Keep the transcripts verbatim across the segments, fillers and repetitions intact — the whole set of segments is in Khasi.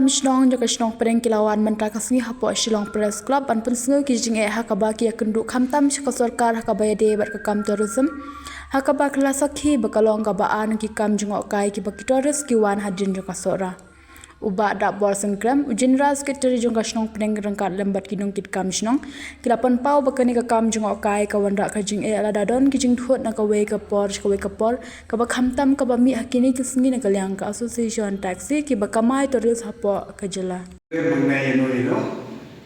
Shnong jong ka shnong Pdeng ki la wan mynta ka sngi hapoh Shillong Press Club ban pynsngew ki jingeh ha kaba ki ïakynduh khamtam sha ka sorkar ha kaba ïadei bad ka kam tourism, ha kaba ki la sakhi ba ka long kaba ar na ki kam jngohkai kiba ki tourist ki wan hadien jong ka Sohra. U Bah Dapbor Sengkrem, u General Secretary jong ka shnong Pdeng ryngkat lem bad ki nongkitkam shnong, ki la pynpaw ba kane ka kam jngohkai ka wanrah ka jingeh lada don ki jingthut na kawei ka por sha kawei ka por, kaba khamtam kaba mih ha kine ki sngi na ka liang ka Association Taxi kiba kamai tourist hapoh ka jylla. Hangne ïano ïano,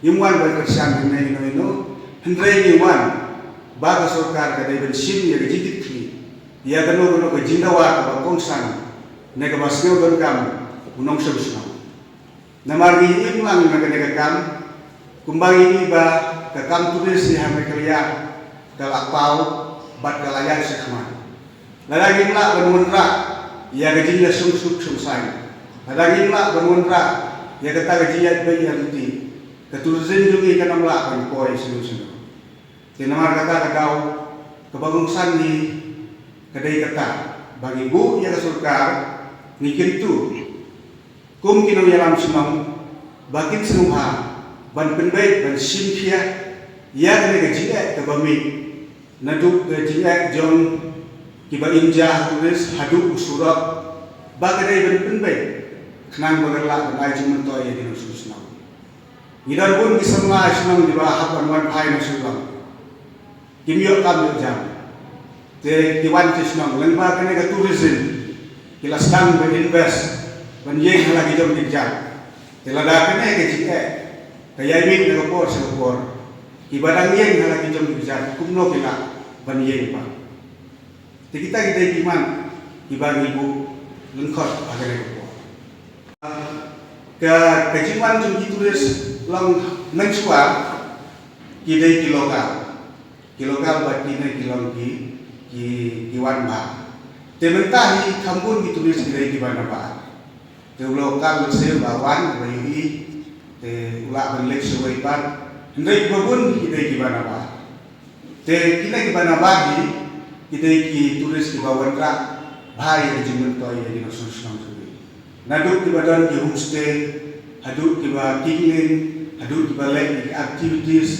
ngim wan ban kyrshan hangne ïano ïano, hynrei ngi wan ba ka sorkar ka dei ban shim ïa ka jingkitkhlieh ïa kano kano ka jingdawa kaba kongsan ne kaba sngewdonkam u nongshong shnong. Namar ngi im lang na kane ka kam, kumba ngi i ba ka kam tourist ïa ha Meghalaya ka la paw bad ka la ïaid shakhmat. Lada ngim lah ban wanrah ïa ka jingïashongsuk shongsaiñ, lada ngim lah ban wanrah ïa kata ka jingïaid beit ïaid lynti, ka tourism jong ngi kan ym lah ban poi shuh shuh. Te namar kata ka daw kaba kongsan ngi ka dei kata ba ngi buh ïa ka sorkar, ngi kyntu kum ki nongïalam shnong ba kin sngewbha ban pynbeit ban shim khia ïa kane ka jingeh kaba mih, naduh ka jingeh jong kiba im ja ha tourist haduh u surok, ba ka dei ban pynbeit khnang ba kan lah ban ai jingmyntoi ïa ki nongshong shnong. Ngi don bun ki samla shnong kiba hap ban wan phai na Shillong. Kim ïoh kam ïoh jam. Te ki wan sha shnong lyngba kane ka tourism, ki la sdang ban invest, ban ïeng ha la ki jong ki kjat. Te lada kane ka jingeh ka ïai mih na ka por sha ka por, kiba dang ïeng ha la ki jong ki kjat kumno ki lah ban ïeng pat? Te kita ki dei ki mat kiba ngi buh lyngkot ha kane ka por. Ka, ka jingwan jong ki tourist long mynshuwa ki dei ki local. Ki local bad kine ki long ki, ki, ki wan bha. Te mynta hi kham bun ki tourist ki dei kiba nabar. Te u local lehse ba wan ba ïohi te u lah ban leit shawei pat. Hynrei kiba bun ki dei kiba nabar. Te kine kiba nabar hi ki dei ki tourist kiba wanrah bha ïa ka jingmyntoi ïa ki nongshong shnong jong ngi. Naduh kiba don ki homestay, haduh kiba kingling, haduh kiba leh ïa ki activities,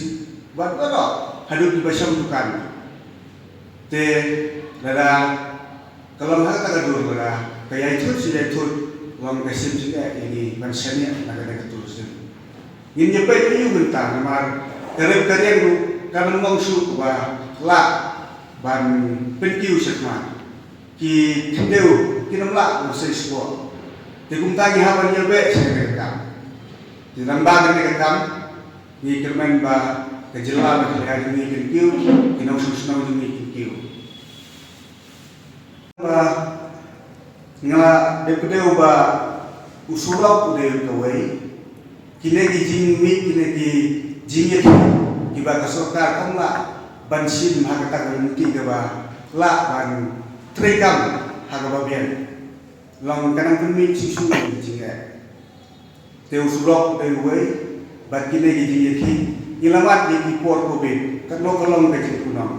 bad baroh haduh kiba shong dukan. Te lada ka long ha kata ka dur lada ka ïai thut shi ïai thut, long ka shim jingeh ïa ngi ban shaniah na kane ka tourism. Ngin ïa peit aïu mynta namar ka rep ka riang ruh ka nang long shuh ba lah ban pynkiew shakhmat. Ki khyndew kin ym lah ban sei sport. Te kumta ngi hap ban ïa beh sha kane ka kam. Te tang ba kane ka kam ngi kyrmen ba ka jylla ba ka jylla jong ngi kin kiew, ki nongshong shnong jong ngi kin kiew. Ba nga la dep kdew ba u surok u dei kawei. Kine ki jingmih, kine ki jingïakhih kiba ka sorkar kam lah ban shim ha kata ka lynti kaba lah ban treikam ha kaba biang. Long ka nang pynmih shisha ki jingeh. Te u surok u dei uwei bad kine ki jingïakhih. Ngi la mad ïa ki por covid, katno ka long ka jingpunong.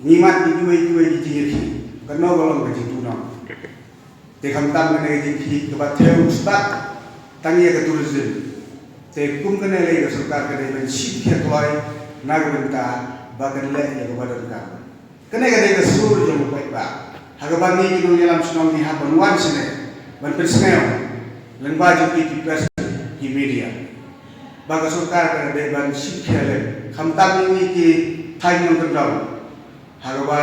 Ngi mad ïa kiwei kiwei ki jingïakhih, katno ka long ka jingpunong. Te khamtam kane ka jingïakhih kaba thew stad tang ïa ka tourism. Te kum kane lei ka sorkar ka dei ban shim khia kloi na ka bynta ba kan leh ïa kaba donkam. Kane ka dei ka sur jong u paidbah. Ha kaba ngi ki nongïalam shnong ngi hap ban wan shane ban pynsngew lyngba jong ki, ki press, ki media, ba ka sorkar ka dei ban shim khia lem, khamtam ïa ngi ki thaiñ nongkyndong. Ha kaba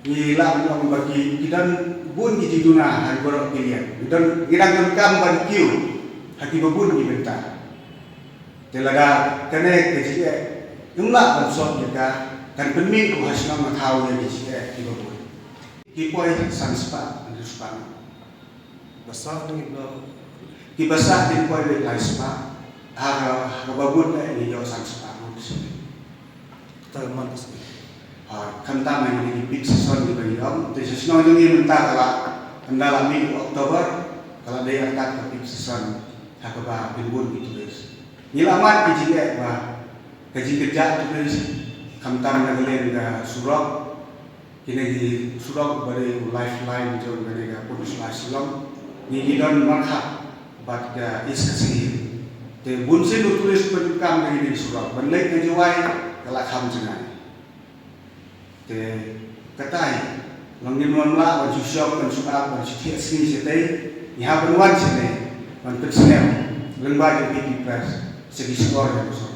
ngi lah ban ong ba ki, ki don bun ki jingduna ha ki baroh ki liang. Ngi don, ngi dang donkam ban kiew ha kiba bun ki bynta. Te lada kane ka jingeh ym lah ban sot ïa ka, kan pynmih ruh ha shnong ha thaw ïa ka jingeh kiba bun. Ki poi san spah, hynriew spah. Ba sah ngi ba, kiba sah kin poi beit lai spah. Ha, ha kaba bun eh ngi ïoh san spah ruh. Te man ka sngi. Ha, khamtam ngi ki peak season kiba ngi ong. Te sha shnong jong ngi mynta ka la, ynda la mih October ka la dei artat ka peak season ha kaba pynbun ki tourist. Ngi la mad ki jingeh ba ka jingkyrjah tourist, khamtam na ka liang ka surok, kine ki surok ba dei u lifeline jong kane ka pyrshah Shillong. Ngi, ngi don markhap bad ka East Khasi Hills. Te bun sien u tourist ban kam ka ïing surok ban leit na Jowai ka la kham jngai. Te katai long ngim lah ban shu shong ban shu ap ban shu thiah sngi shatei. Ngi hap ban wan shane ban pynsngew lyngba jong ki press sha ki shkor jong ka sorkar.